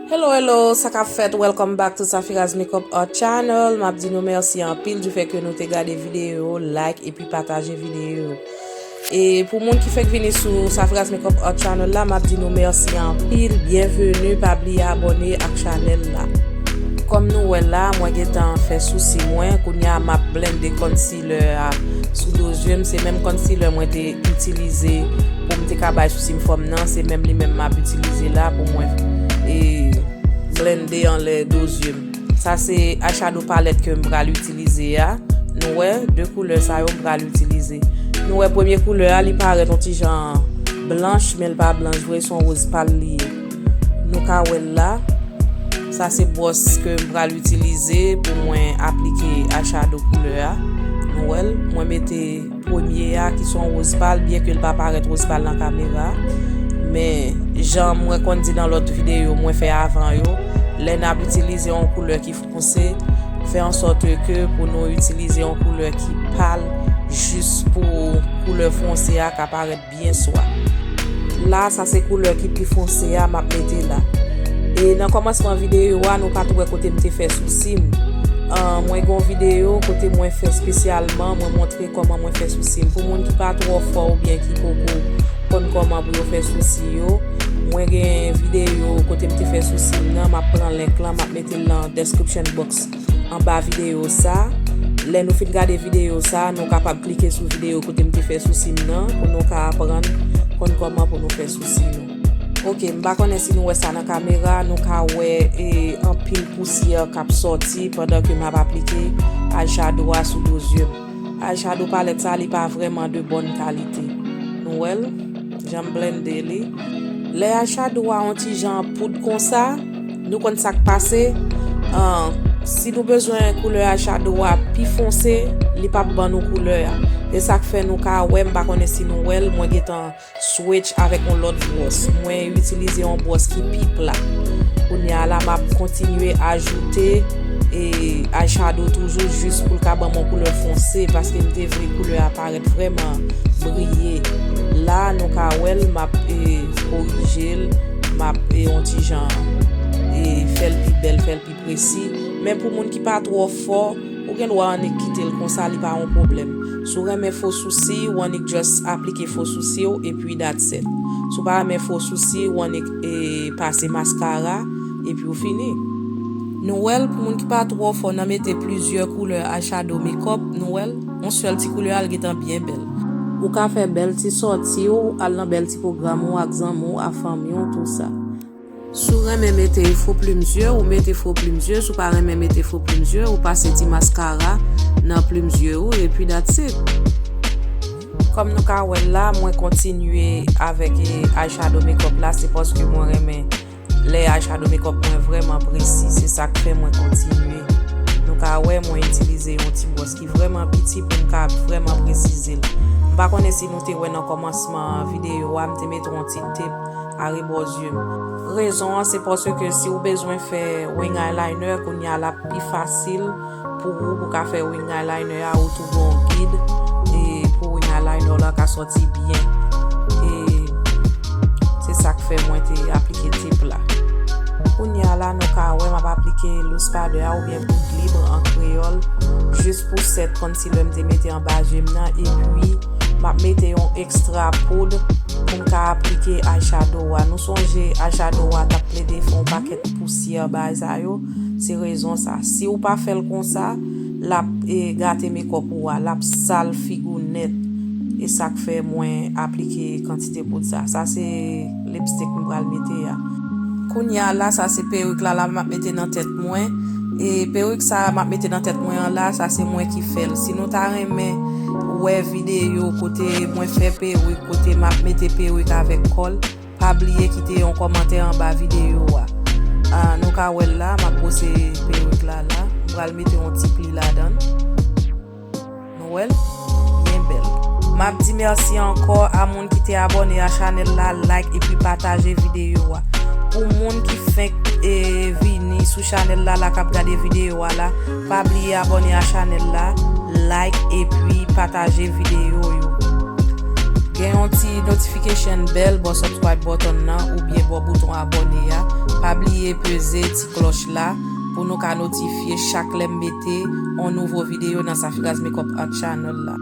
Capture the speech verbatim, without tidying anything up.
Hello, hello, sa k ap fèt? Welcome back to Safiras Makeup Art Channel. M ap di nou mèsi anpil du fait ke nou te gade videyo, like epi pataje videyo. E pou moun ki fèk vini sou Safiras Makeup Art Channel la, m ap di nou mèsi anpil. Byenveni, pa bliye abòne ak chanèl la. Kòm nou wè la, mwen gentan fè sousi mwen. Kounye a, m ap blende concealer a sou do zye m. Se menm concealer mwen te itilize pou m te ka bay sousi m fòm nan. Se menm li menm m ap itilize la pou mwen e blende anlè do zye m. Sa se eyeshadow palette ke m pral itilize a. Nou wè, de koulè sa yo m pral itilize. Nou wè premye koulè a, li parèt yon ti jan blanch, men l pa blanch vre, se yon woz pal li ye. Nou ka wè l la. Sa se bwòs ke m pral itilize pou mwen aplike eyeshadow koulè a. Nou wè l, mwen mete premye a ki se yon woz pal, byenke l pa parèt woz pal nan kamera. Men, jan mwen konn di nan lòt videyo mwen fè avan yo, lè n ap itilize yon koulè ki fonse, fè an sòt ke pou nou itilize yon koulè ki pal jis pou koulè fonse a ka parèt byen swa. La, sa se koulè ki pi fonse a m ap mete la. E nan kòmansman videyo a, nou pa t wè kote m te fè sousi m. An, mwen gen yon videyo kote mwen fè espesyalman, mwen montre kòman mwen fè sousi m. Pou moun ki pa twò fò oubyen ki poko konn kòman pou yo fè sousi yo, mwen gen videyo kote m te fè sousi m nan, m ap pran link lan, m ap mete l nan description box anba videyo sa. Lè nou fin gade videyo sa, nou kapab klike sou videyo kote m te fè sousi m nan pou nou ka aprann konn kòman pou nou fè sousi nou. Ok, m pa konnen si nou wè sa nan kamera, nou ka wè e, anpil pousyè k ap sòti pandan ke m ap aplike eyeshadow a sou do zye m. Eyeshadow palette sa, li pa vrèman de bòn kalite. Nou wè l? Jan m blende li. Lè eyeshadow a yon ti jan poud konsa, nou konn sa k pase. An, si nou bezwen koulè eyeshadow a pi fonse, li p ap ban nou koulè a. E sa k fè nou ka wè, m pa konnen si nou wè l, mwen gentan switch avèk yon lòt bwòs. Mwen itilize yon bwòs ki pi pla. Kounye a la, m ap kontinye ajoute e eyeshadow toujou jis pou l ka ban m yon koulè fonse, paske m te vle koulè a parèt vrèman briye. La, nou ka wè l, m ap e, korije l, m ap e, yon ti jan e, fè l pi bèl, fè l pi presi. Men pou moun ki pa twò fò, ou gen dwa annik kite l konsa, li pa yon pwoblèm. Si w renmen fo sousi, ou annik just aplike fo sousi w, epi that's it. Si w pa renmen fo sousi, ou annik e, pase maskara, epi w fini. Nou wè l, pou moun ki pa twò fò nan mete plizyè koulè eyeshadow makeup, nou wè l, yon sèl ti koulè a, l gentan byen bèl. Ou ka fè bèl ti sòti w, al nan bèl ti pwogram ou ak zanmi w, ak fanmi w, tou sa. Si w renmen mete fo plim zye, ou mete fo plim zye. Si w pa renmen mete fo plim zye, ou pase ti maskara nan plim zye ou, epi that's it. Kòm nou ka wè l la, mwen kontinye avèk e, eyeshadow makeup la, se paske mwen renmen lè eyeshadow makeup mwen vrèman presi, se sa k fè mwen kontinye. Nou ka wè, mwen itilize yon ti bwòs ki vrèman piti pou m ka vrèman presize l. M pa konnen si nou te wè nan kòmansman videyo a, m te mete yon ti tep arebò zye m. Rezon an, se paske si w bezwen fè wing eyeliner, kounye a l ap pi fasil pou ou, pou ka fè wing eyeliner a, ou tou gon gid, e pou wing eyeliner la ka sòti byen. E se sa k fè mwen te aplike tep la. Kounye a la, nou ka wè m ap aplike loose powder a, oubyen poud libre an kreyòl, jis pou sèt concealer m te mete anba je m nan, epi m ap mete yon ekstra poud pou m ka aplike eyeshadow a. Nou sonje eyeshadow a t ap plede fè yon pakèt pousyè bagay sa yo, se rezon sa. Si w pa fè l konsa, l ap e, gate makeup ou a, l ap sal figi w nèt. E sa k fè mwen aplike kantite poud sa. Sa se lipstick m pral mete a. Kounye a la, sa se perik la, la m ap mete nan tèt mwen. E perik sa m ap mete nan tèt mwen an la, sa se mwen ki fè l. Si nou ta renmen wè videyo kote mwen fè perik, kote m ap mete perik avèk kò l, pa bliye kite yon kòmantè anba videyo a. A, nou ka wè l la, m ap pose perik la la. M pral mete yon ti pli ladan l. Nou wè l? Byen bèl. M ap di mèsi ankò a moun ki te abòne a chanèl la, like epi pataje videyo a. Pou moun ki fenk e, vini sou chanèl la, la k ap gade videyo a la, pa bliye abòne a chanèl la, like epi pataje videyo yo. Gen yon ti notification bell bò subscribe button nan oubyen bò bouton abòne a. Pa bliye peze ti klòch la pou nou ka notifye chak lè m mete yon nouvo videyo nan Safiraz Makeup Art Channel la.